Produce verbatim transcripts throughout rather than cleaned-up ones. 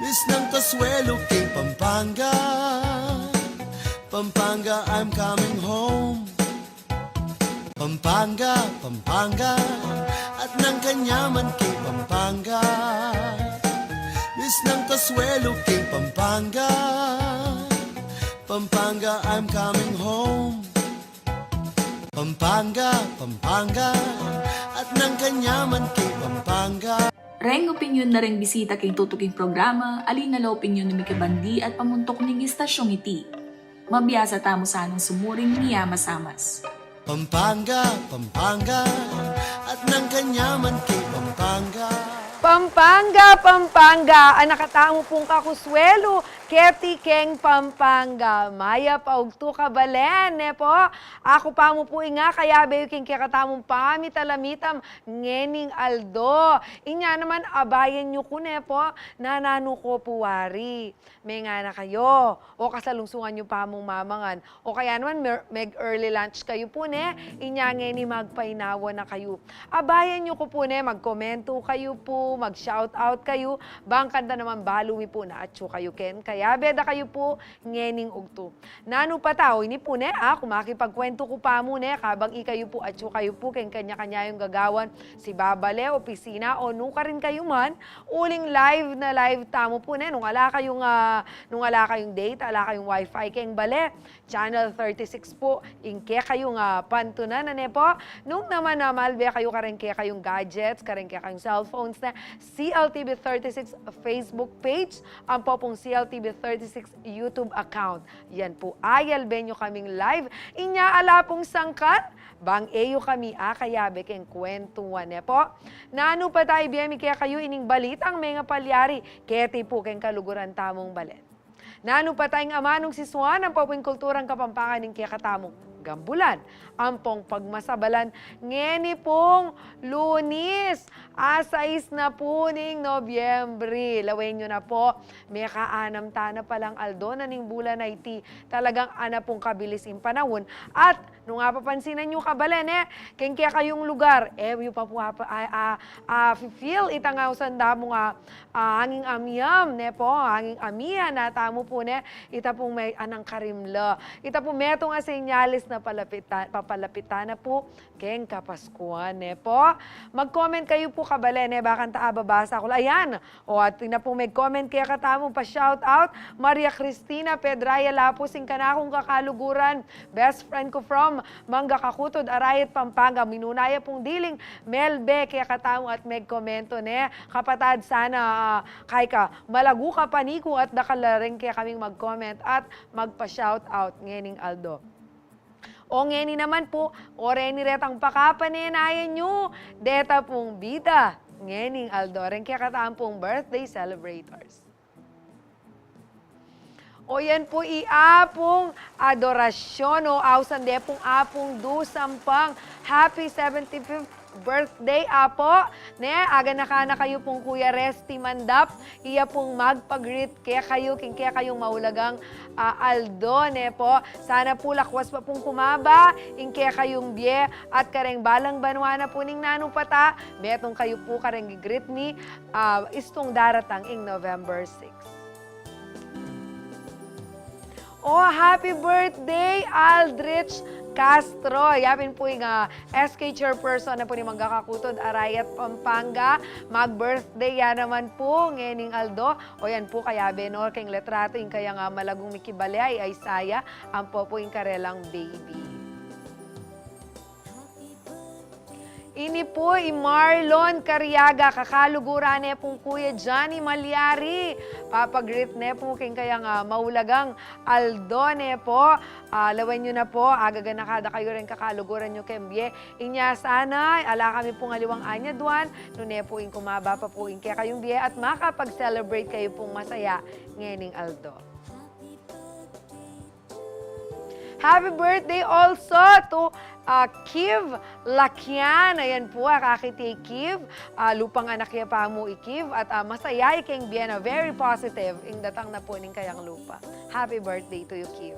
Bisnang kasuelu king Pampanga, Pampanga, I'm coming home. Pampanga, Pampanga, at nang kanyaman king Pampanga. Bisnang kasuelu king Pampanga, Pampanga, I'm coming home. Pampanga, Pampanga, at nang kanyaman king Pampanga. Reng opinyon na reng bisita king tutuking programa, ali na la opinyon ning mikibandi at pamuntuk ning istasyong iti. Mabiasa tamu sanang sumuring miyamasamas. Pampanga, Pampanga, at nang kanyaman king Pampanga. Pampanga, Pampanga, anak a tamu pung kakuswelu, keti keng Pampanga. Mayap a ugtu, kabalen, ne po? Aku pa mu pu ing akayabe yu king kekatamung pamitalamitam ngening aldo. Inya naman, abayan yu ku, ne po, nananu ko pu wari. Menga na kayu, o kasalungsungan yu pa mung mamangan, o kaya naman mer-, meg-early lunch kayu pu, ne, inya ngeni magpainawa na kayu. Abayan yu ku pu, ne, magkomentu kayu pu, mag-shout out kayu, bang kanita naman balu mi pu na atyu kayu ken kayabe da kayu pu ngening ugtu. Nanu pa ta, o ini pu, ne, aku makipagkwentu ku pa mu, ne, kabang ikayu pu, atyu kayu pu keng kanya-kanya yung gagawan, sibabale, opisina, o nukarin kayu man, uling live na live tamu pu, ne, nung ala kayung, ah, nung ala kayung data, ala kayung wifi keng bale, channel thirty-six pu ing kekayung, ah, pantunan, ne po? Nung naman, ah, malbe kayu kareng kekayung gadgets, kareng kekayung cellphones, ne, C L T V thirty-six Facebook page, ampo pung C L T V thirty-six YouTube account. Yan pu, ayalbe yu kaming live. Inya ala pung sangkan, bang e yu kami akayabe keng kwentuan, ne po? Nanu pa ta, ibie mi kekayu ining balitang mengapalyari keti pu keng kaluguran tamung balen. Nanu pa ta, ing amanung sisuan ampo pu ing kulturang Kapampangan ning kekatamung gambulan ampong pagmasabalan ngeni pung Lunis, a sais na pu ning Nobyembre. Lawen yu na pu, mekaanam ta na palang aldo na ning bulan a iti. Talagang ana pung kabilis ing panaun. At nung apapansinan yu, kabalen, ne, keng kekayung lugar, e yu pa pu apa-, a, a, a, feel itang ausan da mung, a, a, anging amyam, ne po, anging amihan na tamu pu, ne, ita pung me-, anang karimla. Ita pu metung a senyales na palapit ta-, papalapit ta na pu keng Kapaskuan, ne po? Mag-comment kayu pu, kabalen, ne, bakanta ababasa ku la. Ayan. O, atin na pung meg-comment kekatamu, pa-shout out, Maria Cristina Pedraya Lapus, ing kanakung kakaluguran, best friend ku from Mangga Kakutud, Arayat, Pampanga, minuna ya pung diling melbe kekatamu at megkomento, ne, kapatad, sana, ah, kay ka, malagu ka paniku at dakal la rin kekaming mag-comment at magpa-shout out ngening aldo. O ngeni naman pu, o reni retang pakapanenayan yu deta pung bida ngening aldo reng kekatamu pung birthday celebrators. O yan pu i apung adorasyon, o ausan de pung apung dusampang. Happy seventy-fifth birthday, Apo. Ne, aganakan na kayu pung Kuya Resty Mandap, iya pung magpa-greet kekayu king kekayung maulagang, ah, aldo, ne po. Sana pu lakwas pa pung kumaba ing kekayung bie at kareng balang banua na pu ning nanu pa ta, metung kayu pu kareng gi-greet mi, ah, istung daratang ing November six. O, happy birthday, Aldrich Castro. Ya pin pu ing, ah, S K chairperson na pu ning Mangga Kakutud, Arayat, Pampanga. Mag-birthday ya naman pu ngening aldo. O yan pu, kayabe no keng litrato ing kayang, ah, malagung mikibale a i Isaiah, ampo pu ing karelang baby. Ini pu i Marlon Cariaga, kakaluguran ne pung Kuya Johnny Malyari. Papa-greet ne pu keng kayang, ah, maulagang aldo, ne po. Ah, lawen yu na po, agaganaka da kayu reng kakaluguran yu keng bie. Inya sana ala kami pung aliwang anyaduan nune pu ing kumaba pa pu ing kekayung bie at makapag-celebrate kayu pung masaya ngening aldo. Happy birthday also to, ah, Kiv Lakian. Ayan pu, akakit ya i Kiv. Ah, lupang anak ya pa mu i Kiv. At, ah, masaya i keng bie na, very positive ing datang na pu ning kayang lupa. Happy birthday to you, Kiv.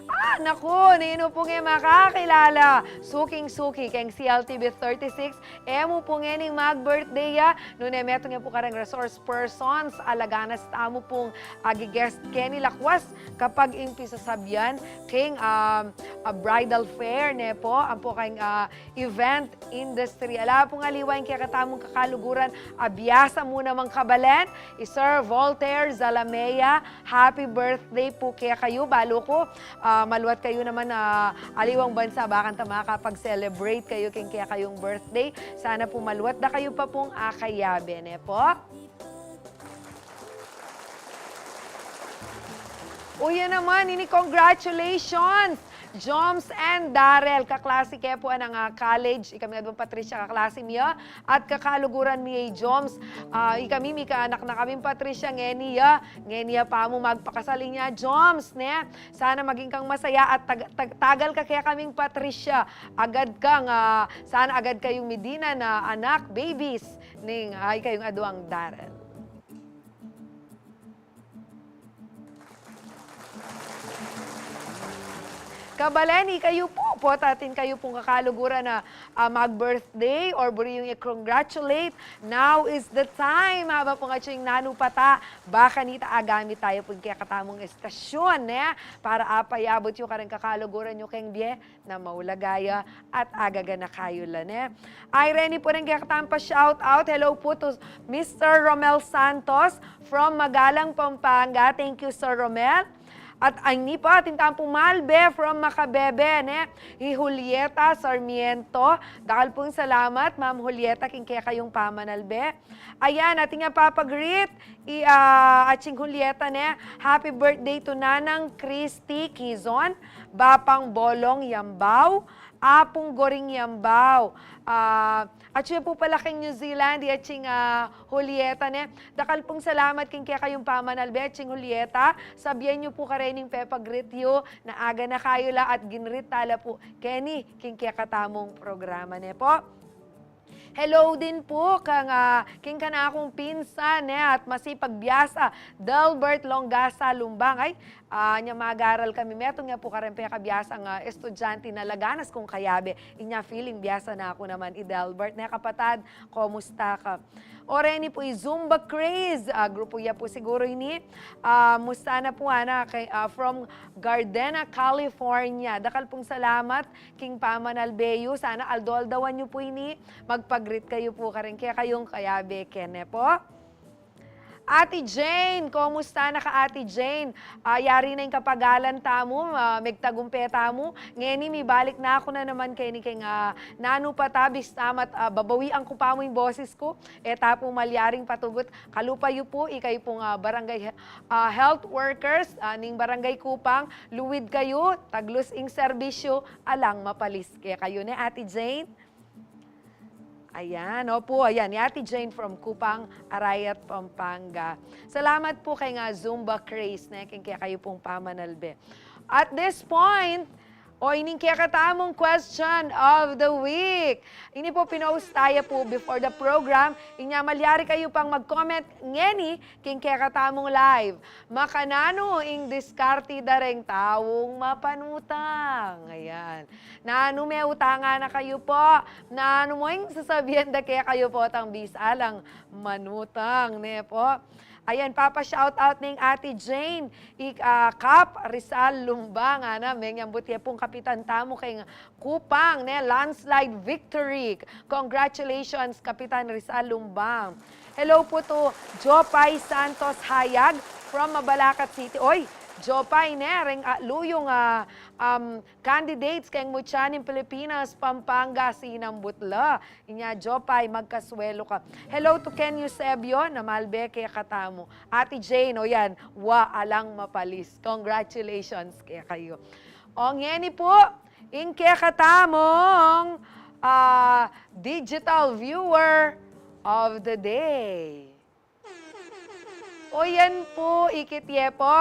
Ah, naku, ninu pung e makakilala? Suking-suki keng C L T V thirty-six, e mu pung e ning mag-birthday ya. Nune metung ya pu kareng resource persons, alaganas tamu pung agi-guest keni lakwas kapag ing pisasabian keng, um, a bridal fair, ne po, ampo keng, ah, event industry. Ala pung aliwa ing kekatamung kakaluguran, abiasa mu namang kabalen, i Sir Voltaire Zalamea, happy birthday pu kekayu. Balu ku, ah, maluat kayu naman, ah, aliwang bansa, bakanta makapag-celebrate kayu keng kekayung birthday. Sana pu maluat da kayu pa pung akayabe, ne po? Uy, yan naman, ini congratulations! Joms and Darrell, kaklase ke pu anang, ah, college, ikami adwang Patricia kaklase mi ya, at kakaluguran mi ya i Joms. Ah, ikami, mikaanak na kaming Patricia, ngeni ya, ngeni ya pa mu magpakasal inya, Joms, ne? Sana maging kang masaya at tag-, tag-, tagal ka kekaming Patricia. Agad kang, ah, sana agad kayung midinan a anak, babies, ning, ah, ikayung adwang Darrell. Kabalen, ikayu pu, potang atin kayu pung kakaluguran a, ah, mag-birthday or buri yung i-congratulate, now is the time. Haba pung atiu ing nanu pa ta, baka nita agamit tayu pung kekatamung estasyun, ne? Para apayabut yu kareng kakaluguran yu keng bie, na maulaga ya at agaganaka yu la, ne? Ay, reni pu reng kekatamung pa-shout out. Hello pu to Mister Romel Santos from Magalang, Pampanga. Thank you, Sir Romel. At ay ni pa, atin tamu pung malbe from Macabebe, ne? I Julieta Sarmiento. Dakal pung salamat, Ma'am Julieta, king kekayung pamanalbe. Ayan, atin yang papa-greet, i, ah, Atsing Julieta, ne? Happy birthday to Nanang Christy Kizon, Bapang Bolong Yambao, Apung Goring Yambao. Ah, atsu ya pu pala keng New Zealand, i Atsing, ah, Julieta, ne? Dakal pung salamat king kekayung pamanalbe, Atsing Julieta. Sabian yu pu kareng pepag-greet yu, na aganaka yu la at gin-greet ta la pu keni king kekatamung programa, ne po? Hello din pu kang, ah, king kanakung pinsan, ne, at masipag biasa, Delbert Longasa Lumbang. Ay, ah, inya mag-aral kami, metung ya pu kareng pekabiasang, ah, estudyante na laganas kung kayabe. Inya feeling biasa na ku naman i Delbert, ne, kapatad, kumusta ka? O reni pu i Zumba Craze, ah, grupu ya pu siguru ini. Ah, musta na pu, ana, kay, ah, from Gardena, California. Dakal pung salamat king pamanalbe yu, sana aldo-aldawan yu pu ini, magpa-greet kayu pu kareng kekayung kayabe, kene po? Ate Jane, kumusta na ka, Ate Jane? Ah, yari na ing kapagalan tamu, ah, megtagumpe tamu. Ngeni mibalik na ku na naman keni keng, ah, nanu pa ta, bista mat, ah, babawian ku pa mu ing boses ku. E ta pu malyaring patugut. Kalupa yu pu, ikayu pung, ah, barangay he-, ah, health workers, ah, ning Barangay Kupang, luid kayu, taglus ing serbisyu, alang mapalis kekayu, ne, Ate Jane? Ayan, opu, ayan, i Ate Jane from Kupang, Arayat, Pampanga. Salamat pu keng, ah, Zumba Craze, ne, keng kekayu pung pamanalbe. At this point, o ining kekatamung question of the week. Ini pu pinost ta ya pu before the program, inya malyari kayu pang mag-comment ngeni king kekatamung live. Makananu ing diskarte da reng taung mapanutang? Ayan. Nanu, meutangan na kayu pu? Nanu mu ing sasabian da kekayu potang bisa lang manutang, ne pu? Ayan, papa-shout out ning Ate Jane, i, ah, Kap Rizal Lumbang, ana, menyambut ya pung kapitan tamu keng Kupang, ne, landslide victory. Congratulations, Kapitan Rizal Lumbang. Hello pu to Jopay Santos Hayag from Mabalacat City. Oy, Jopay, ne, reng, ah, luyung, ah, um, candidates keng Mutya ning Pilipinas, Pampanga, sinambut la. Inya, Jopay, magkasuelo ka. Hello to Ken Eusebio, na malbe kekatamu. Ate Jane, o yan, wa, alang mapalis. Congratulations kekayu. O ngeni pu, ing kekatamung, ah, digital viewer of the day. O yan pu, ikit ye pu.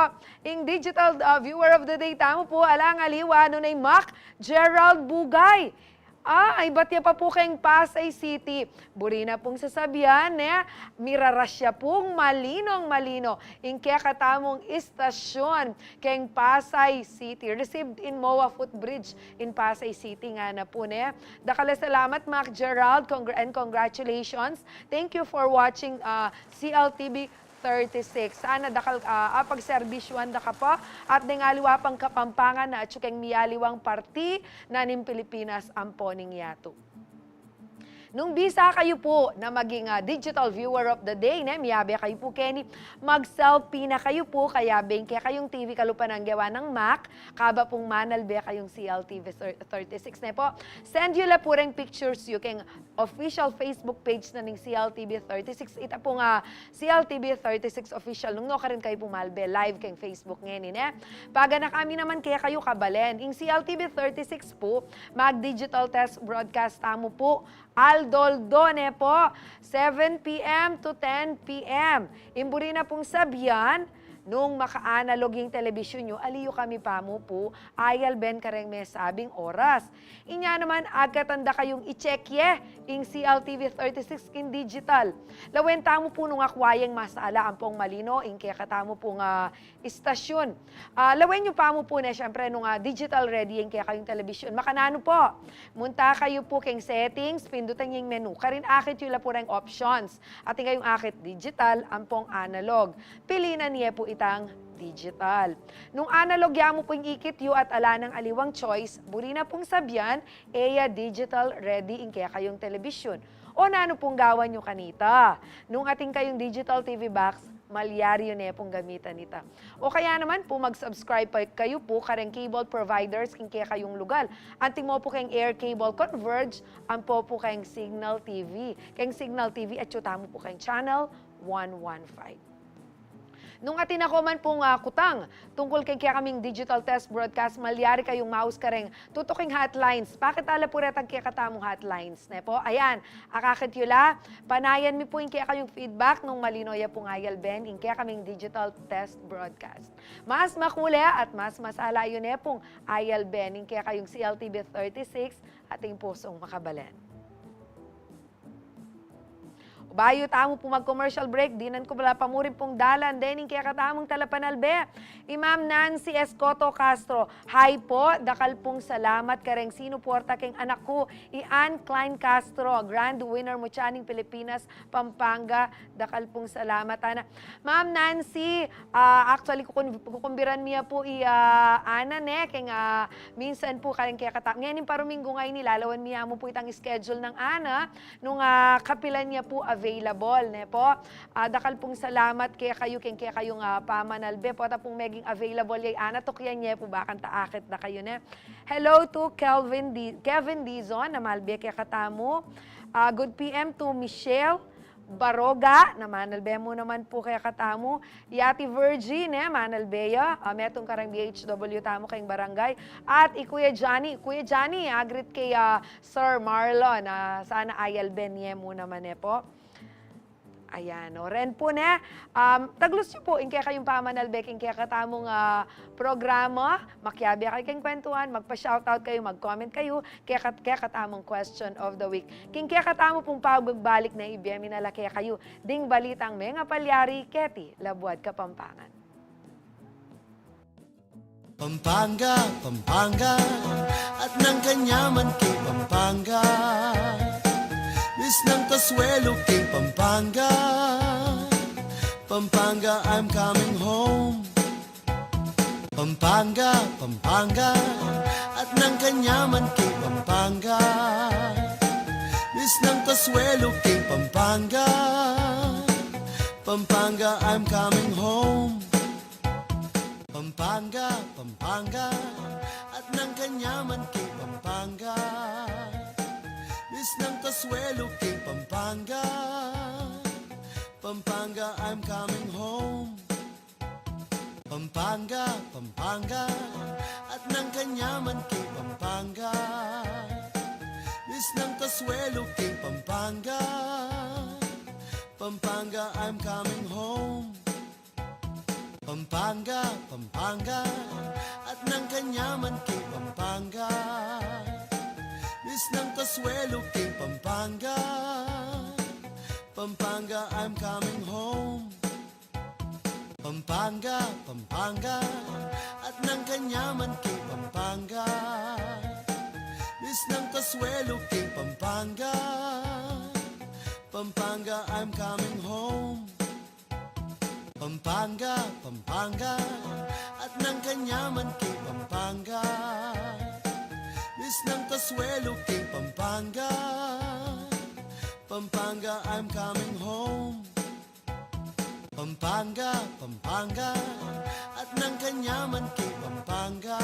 Ing digital, ah, viewer of the day tamu pu, alang aliwa, nune i Mac Gerald Bugay. Ay, batya pa pu keng Pasay City. Buri na pung sasabian, ne? Mirarasya pung malinong-malino ing kekatamung istasyon keng Pasay City. Received in MOA footbridge in Pasay City, ngana pu, ne? Dakal a salamat, Mac Gerald, congr-, and congratulations. Thank you for watching, uh, C L T V thirty-six. Sana dakal, ah, apagserbisyuan da ka pa, at deng aliwa pang Kapampangan na atyu keng miyaliwang parti na ning Pilipinas ampo ning yatu. Nung bisa kayu pu na maging, ah, digital viewer of the day, ne, miyabe kayu pu keni, mag-selfie na kayu pu, kayabe ing kekayung T V kalupa nang gawa nang Mac, kaba pung manalbe kayung C L T V thir-, thirty-six, ne po. Send yu la pu reng pictures yu keng official Facebook page na ning C L T V thirty-six. Ita pung, ah, C L T V thirty-six official, nung nukarin kayu pu malbe live keng Facebook ngeni, ne? Paganaka mi naman kekayu, kabalen. Ing C L T V thirty-six pu, mag-digital test broadcast tamu pu, aldo-aldo, ne po, seven P M to ten P M. Ing buri na pung sabian, nung maka-analog ing telebisyun yu, ali yu kami pamu pu, ayalben kareng mesabing oras. Inya naman, agkatan da kayung i-check ye ing C L T V thirty-six king digital. Lawen tamu pu nung akwa yeng masala ampong malino ing kekatamu pung, ah, istasyun. Ah, lawen yu pamu pu, ne, siyempre, nung, ah, digital ready ing kekayung telebisyun. Makananu po? Munta kayu pu keng settings, pindutan ye ing menu. Karin akit yu la pu reng options. Atin kayung akit digital ampong analog. Pilinan ye pu itang digital. Nung analog ya mu pung ikit yu at ala nang aliwang choice, buri na pung sabian, e ya digital ready ing kekayung telebisyun. O nanu pung gawan yu kanita? Nung atin kayung digital T V box, malyari yu ne pung gamitan ita. O kaya naman pu, mag-subscribe pa kayu pu kareng cable providers king kekayung lugal. Anti mo pu keng Air Cable Converge, ampo pu keng Cignal T V. Keng Cignal T V, atyu tamu pu keng channel one one five. Nung atin na ko man pung, ah, kutang tungkul keng kekaming digital test broadcast, malyari kayung maus kareng tutuking hotlines. Pakit ala pu retang kekatamung hotlines, ne po? Ayan, akakit yu la. Panayan mi pu ing kekayung feedback nung malino ya pung ayalben ing kekaming digital test broadcast. Mas makule at mas masala yu ne pung ayalben ing kekayung C L T V thirty-six at ing pusung makabalen. Bayu tamu pu mag-commercial break, dinan ku bala pamurin pung dalan dening kekatamung talapanalbe, i Ma'am Nancy Escoto Castro. Hi po, dakal pung salamat kareng sinuporta keng anak ku, i Ann Klein Castro, grand winner mu king Pilipinas, Pampanga. Dakal pung salamat, ana. Ma'am Nancy, ah, actually, kukun-, kukumbiran mi ya pu i, ah, Ana, ne, keng, ah, minsan pu kareng kekata-, ngeni ing paruminggu ngeni, lalawan mi ya mu pu itang schedule nang Ana, nung, ah, kapilan ya pu available, ne po. Ah, dakal pung salamat kekayu keng kekayung, ah, pamanalbe. Pota pung meging available ya i Ana, tukian ye pu, bakanta akit da kayu, ne. Hello to Kelvin Di-, Kevin Dizon, na malbe kekatamu. Ah, good P M to Michelle Baroga, na manalbe mu naman pu kekatamu. I Ate Virgie, ne, manalbe ya. Ah, metung kareng B H W tamu keng barangay. At i Kuya Johnny, Kuya Johnny, ah, greet kay, ah, Sir Marlon, ah, sana ayalben ye mu naman, ne po. Ayan, o, ren pu, ne, um, taglus yu pu ing kekayung pamanalbe king kekatamung, ah, programa. Makiabe kayu keng kwentuhan, magpa-shoutout kayu, mag-comment kayu, keka-, kekatamung question of the week. King kekatamu pung pagbalik, ne, ibie mi na la kekayu ding balitang mengapalyari keti labuad Kapampangan. Pampanga, Pampanga, atin nang kanyaman king Pampanga. Misnang kasuelu king Pampanga. Pampanga, I'm coming home. Pampanga, Pampanga, atin nang kanyaman king Pampanga. Misnang kasuelu king Pampanga. Pampanga, I'm coming home. Pampanga, Pampanga, atin nang kanyaman king Pampanga. Misnang kasuelu king Pampanga. Pampanga, I'm coming home. Pampanga, Pampanga, atin nang kanyaman king Pampanga. Misnang kasuelu king Pampanga. Pampanga, I'm coming home. Pampanga, Pampanga, atin nang kanyaman king Pampanga. Miss ng kasuelo king Pampanga. Pampanga, I'm coming home. Pampanga, Pampanga, at ng kanyaman king Pampanga. Miss ng kasuelo king Pampanga. Pampanga, I'm coming home. Pampanga, Pampanga, at ng kanyaman king Pampanga. Miss ng kasuelo king Pampanga. Pampanga, I'm coming home. Pampanga, Pampanga, at ng kanyaman king Pampanga.